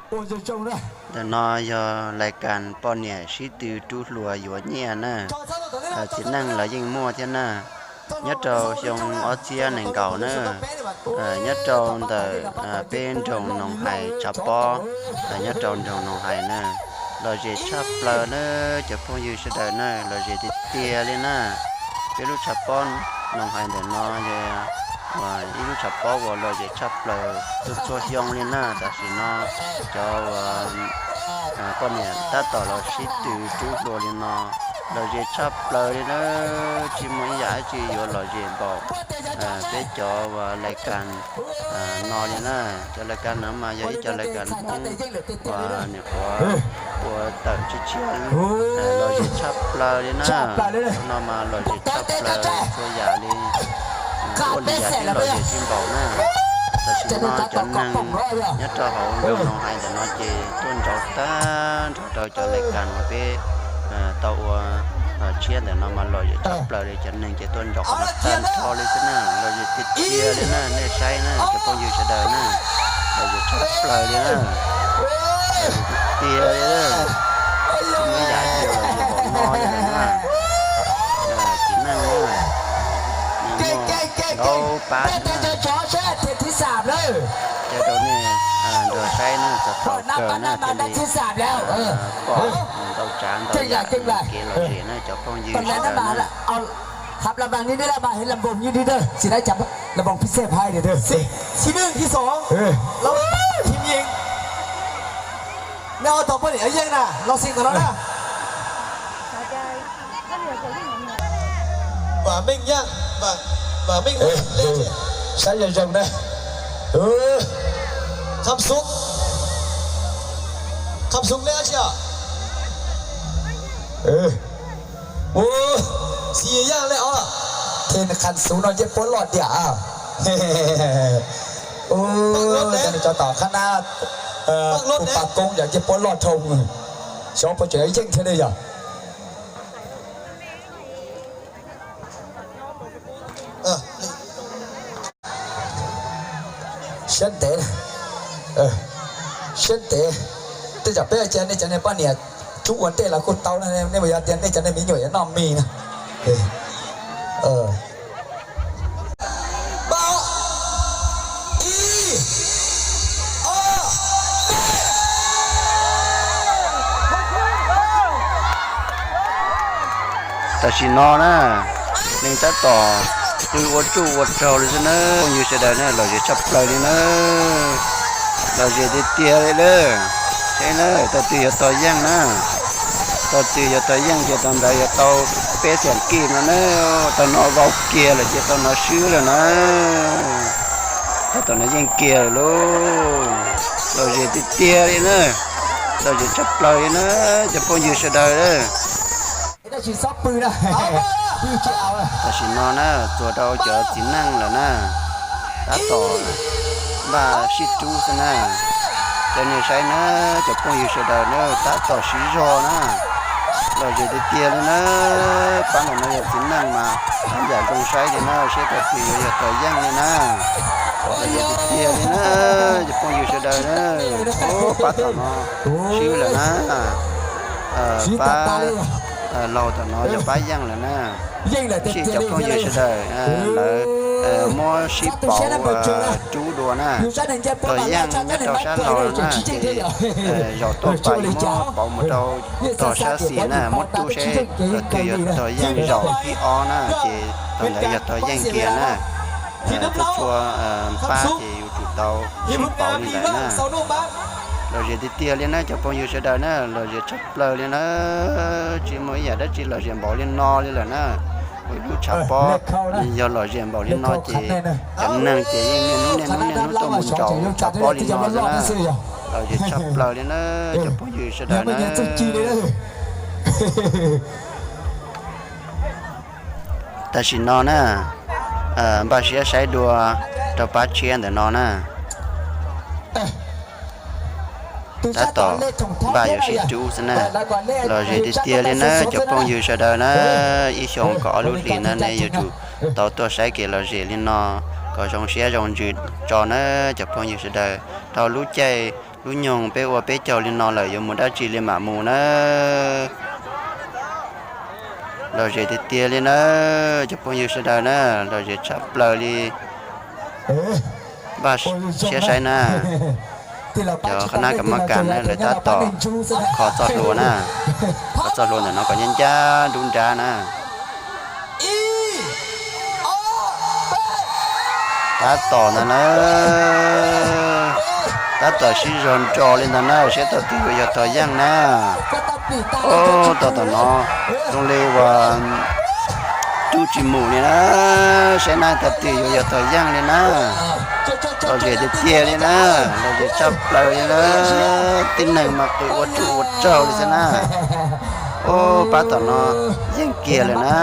Ntawm no yog lais kas poj niam sib tw rub hluas yuav nyiaj na. Txiv neej los yeej muaj thiab na. Nyob rau xyoo ob txhiab nees nkaum na, nyob rau ntawm peb nroog Noog Hais tshav pob, nyob rau nroog Noog Hais na, lom zem tshaj plaws na, cov phooj ywg sawv daws na, lom zem tiag tiag li na. Peb lub tshav pob Noog Hais ntawm no yog ib lub tshav pob uas lom zem tshaj plaws txhua txhua xyoo li na. Tam sim no cov uas poj niam tab tom los sib tw rub hluas li no, lom zem tshaj plaws li na. Tsis muaj ib yam dab tsi yuav lom zem npaum peb cov uas lais kas no li na. Cov lais kas no mas yog ib co lais kas Hmoob uas nyuam qhuav ua tawm tshiab tshiab, lom zem tshaj plaws li na. No mas lom zem tshaj plaws txhua yam li, ua li yam twb lom zem tsis npaum na. Tam sim no cov neeg nyob rau hauv nroog Noog Hais ntawm no ces tuaj ntsauv tag nrho rau cov lais kas uas peb tau ua tshiab ntawm no mas lom zem tshaj plaws li. Cov neeg ces tuaj ntsauv qhov no tag nrho li xwb na, lom zem tiag tiag li na. Nej saib na cov phooj ywg sawv daws na, lom zem tshaj plaws li na. Lom zem tiag tiag li, muaj ib yam dab tsi lom zem npaum no li lawm na. Txiv neej na, nws muaj ntau pab thiab na. Caw rau nej nrog saib na, txog thaum kawg na thiaj li pom ntau tsav ntau yam kev lom zem na cov phooj ywg sawv daws na. Saib zoo zoo na. Ua, xi yeej le o, thes khas xuv no ncej puab loj diam. Ua, cov tom qab na, kuv pas koob yog ncej puab loj dhau, xyov puas tseem yeej thiab ne yog. Siab ntev, siab ntev. Tej zaum peb cia nej cov niag poj niam rub ua ntej los kuj tau na, nej puas yog tias nej cov niag me nyuam yuav noj mis na. Tam sim no na, neeg tab tom qw ua tsuj ua rog li xwb na, phooj ywg sawv daws na, lom zem tshaj plaws li na. Lom zem tiag tiag li na. Saib na, tag twg yuav tog yeej na. Tag twg yuav tog yeej ces tau ntawd yuav tau peb xees kij no na. Tau no vau kiag lawm ces tau no swb lawm na. Tau tom no yeej kiag lawm lauj. Lom zem tiag tiag li na. Lom zem tshaj plaws li na, cov phooj ywg sawv daws. Tam sim no na, txuas rau cov txiv neej lawm na, tab tom npaj sib rub xwb na. Cov nej saib na, cov phooj ywg sawv daws na, tab tom sib zog na. Lom zem tiag tiag li na. Pab ntawm no yog txiv neej mas haj yam zoo saib li na, saib tag twg yuav yog tog yeej li na. Lom zem tiag tiag li na, cov phooj ywg sawv daws na. Pab tom no swb lawm na. Pab laug tom no yog pab yeej lawm na. Tab sis cov phooj ywg sawv daws lawv muab sib pauv rub dua na. Tog yeej nyob rau sab laug na ces zaum toj pas yuav muab pauv mus rau tog sab xis na, muab rub seb tog twg yog tog yeej zaum thib ob na ces tog ntawd yog tog yeej kiag na. Txhua txhua pab ces yuav tsum tau sib pauv li ntawd na. Lom zem tiag tiag li na cov phooj ywg sawv daws na, lom zem tshaj plaws li na. Tsis muaj ib yam dab tsi lom zem npaum li no li lawm na. Ua ib lub tshav pob yog lom zem npaum li no ces cov neeg ces yeej niaj hnub niaj hnub niaj hnub tuaj mus ntsauv tshav pob li no xwb na. Lom zem tshaj plaws li na, cov phooj ywg sawv daws na. Tam sim no na, npaj siab saib dua rau pab tshiab ntawm no na. Tab tom npaj yuav sib rub xwb na. Lom zem tiag tiag li na cov phooj ywg sawv daws na. Ib xyoos kaum ob lub hlis na nej yuav tsum tau tuaj saib kev lom zem li no kom zoo siab zoo ntsws tso na cov phooj ywg sawv daws. Dhau lub caij Lub nyoog peb ua peb caug li no lawm yuav mus dab tsi li mam mus na. Lom zem tiag tiag li na, cov phooj ywg sawv daws na, lom zem tshaj plaws li. Npaj siab saib na, cov qhab nab kas mab kas na lawv tab tom kho txoj hlua na, kho txoj hlua ntawm no kom ncaj ncaj nruab nrab na. Tab tom ntag na, tab tom sib zog nro li ntag na, saib tog twg yuav yog tog yeej na. Tab tom no zoo li uas rub tsis mus li na, saib na tog twg yuav yog tog yeej li na. Lom zem tiag tiag li na, lom zem tshaj plaws li na, tib neeg mas qw ua tsuj ua tsaug li xwb na. Ub, pab tom no yeej kiag lawm na,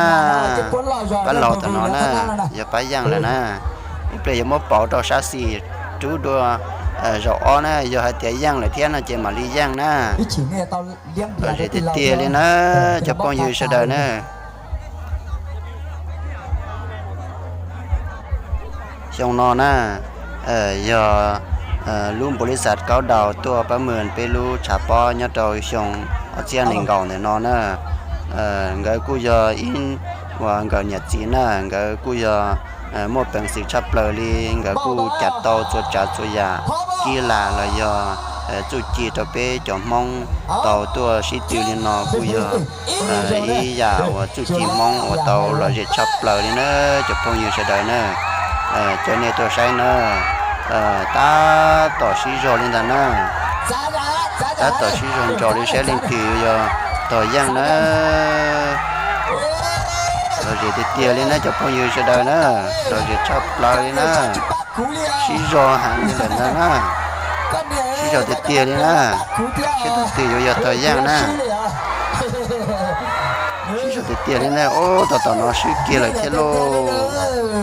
pab laug tom no na, yog pab yeej lawm na. Ib pliag yuav muab pauv rau sab xis rub dua zaum ob na, yog hais tias yeej lawm thiab no ces mam li yeej na. Lom zem tiag tiag li na, cov phooj ywg sawv daws na. Xyoo no na, yog lub npaus lis xaj Kaub Daus tuaj pab mws peb lub tshav pob nyob rau xyoo ob txhiab nees nkaum ntawm no na. Nkawd kuj yog ib uas nkawm niam txiv na, nkawd kuj yog muaj peev xwm tshaj plaws li, nkawd kuj cav tau txhua tsav txhua yam, kib lam los yog txuj ci rau peb cov Hmoob tau tuaj sib tw li no kuj yog ib yam uas txuj ci Hmoob uas tau lom zem tshaj plaws li na, cov phooj ywg sawv daws na. Caw nej tuaj saib na, tab tom sib zog li ntag na, tab tom sib zog nrog li saib leej twg yog tog yeej na. Lom zem tiag tiag li na cov phooj ywg sawv daws na, lom zem tshaj plaws li na, sib zog heev li lawm ntag na, sib zog tiag tiag li na, saib tog twg yuav yog tog yeej na. Sib zog tiag tiag li na, ub, tab tom no swb kiag lawm thiab lauj,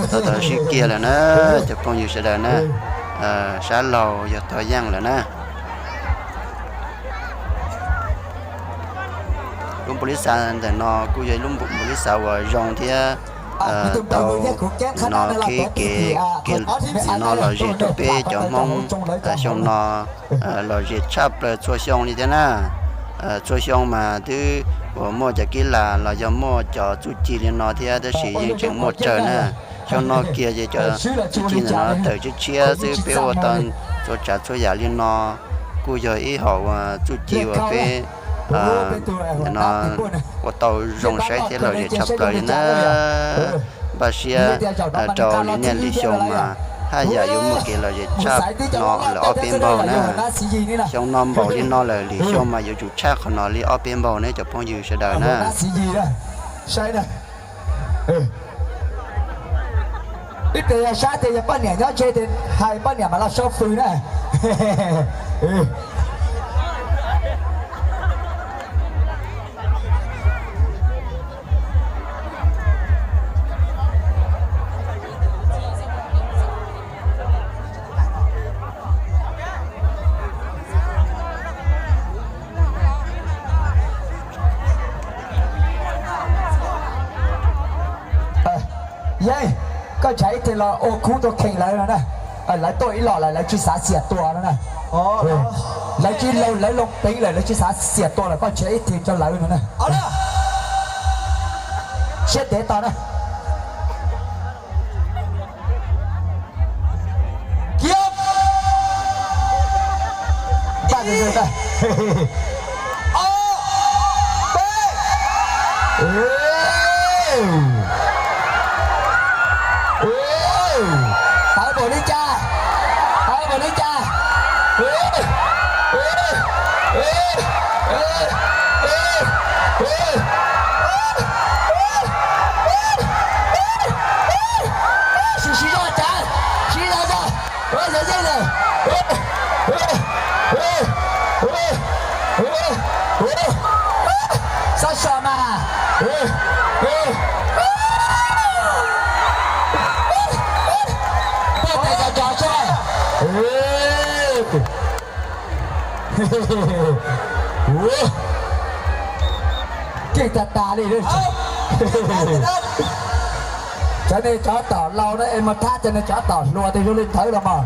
tab tom swb kiag lawm na, cov phooj ywg sawv daws na, sab laug yog tog yeej lawm na. Lub npaus lis xaj ntawm no kuj yog ib lub npaus lis xaj uas zoo thiab tau no qhib kev, kev no lom zem rau peb cov Hmoob xyoo no lom zem tshaj plaws txhua xyoo li thiab na. Txhua xyoo mas twb uas muaj cov kib lam los yog muaj cov txuj ci li no thiab tab sis yeej tseem muaj tsawg na. Xyoo no kiag ces cov txuj ci ntawm no tawm tshiab tshiab xwb, peb ua tau txhua tsav txhua yam li no kuj yog ib hom uas txuj ci uas peb no ua tau zoo saib thiab lom zem tshaj plaws li na. Npaj siab rau lwm niaj lwm xyoo mas haj yam yuav muaj kev lom zem tshaj no lawm ob peb npaug na. Xyoo no npaum li no lawm, lwm xyoo mas yuav tsum tshaj qhov no li ob peb npaug ne cov phooj ywg sawv daws na. Ib pliag yog saib tias yog poj niam nyob tsev ces hais poj niam mam los sau fws na. Yeej, koj nrhiav ib tug los ua khub tua kheej lawv no na. Lawv tuaj ib los lawm lawv tsis xav xiam tua no na. Lawv tsis, lawv loo peev lawm lawv tsis xav xiam tua lawm, koj nrhiav ib tug rau lawv no na. Siab ntev tos na. Kiab. Npaj zoo zoo na. Ob, peb. Tawv npaum li cas? Tawv npaum li cas? Siv, siv zog cav, siv zog zog. Ua yog yeej lawm. Xab so mas. Poj tes cov cov soj. Keej tas tas li. Cov nej cov tom laus na es mus thab cov nej cov tom hluas tej zoo li thawv los mas.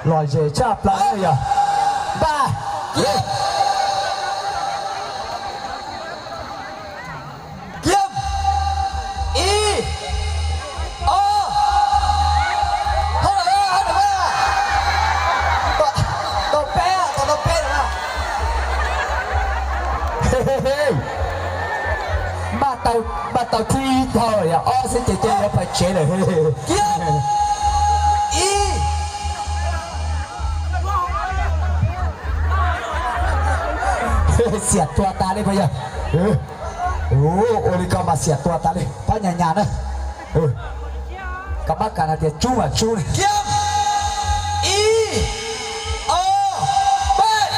Lom zem tshaj plaws yog. Npaj, kiam, kiam, ib, ob, tau peb, tau peb lawm. Npaj tau thib ib dhau, yog ob xwb ces cia li yuav pais tsev lawm. Kiam, ib. Xiam tua tas li puas yog? Ua li ko mas xiam tua tas li, pab nyas nyas na. Koj pab kam hais tias tsub mas tsub li. Kiam, ib, ob, peb.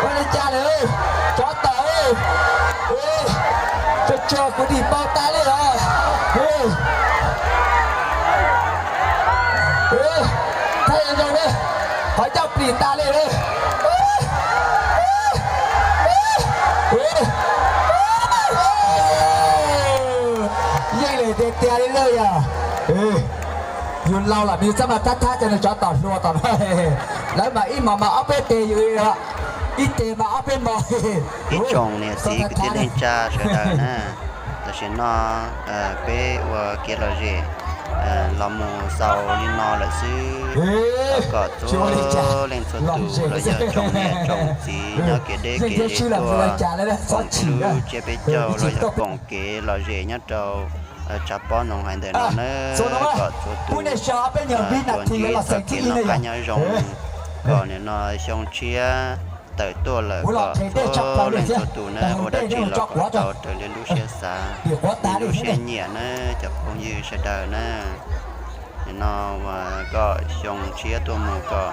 Ua li cas lawm, tsov tom, tsuag tsuag kuv dim npau tas li os. Thaij zoo zoo na, qhov ncauj plis tas li na. Yeej lawm tiag tiag li lawm yog. Yus laus los nws txhob mas thab thab cov nws tsov tom hluas tom no. Lawv mas ib mos mas ob peb teg, yus ib teg mas ob peb mos. Ib tsoom niam txiv kwv tij neej tsa sawv daws na, tam sim no peb ua kev lom zem los mus xaus li no lawm xwb. Thov kom txhua leej txhua tus los yog tsoom niam tsoom txiv nyob kev deb kev tuaj koom hlub tsiab peb caug los yog koom kev lom zem nyob rau tshav pob ntoo hais ntawm no na, kom txhua tus tuaj ntsib txoj kev noj qab nyob zoo, kom nim no xyoo tshiab tawm tuaj lawm kom txhua leej txhua tus na ua dab tsi los kom tau raws li lub siab xav, li lub siab nyiam na cov phooj ywg sawv daws na. Nim no kom xyoo tshiab tuaj mus kom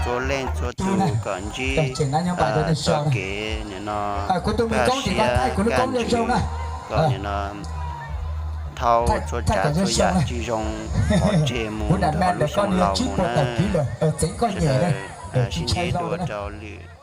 txhua leej txhua tus kom ntsib txoj kev nim no kaj siab kaj ntsws, kom nim no thau txhua tsav txhua yam tsis zoo pov tseg mus rau hauv lub xyoo laus mus na. Sawv daws sib ntsib dua rau lwm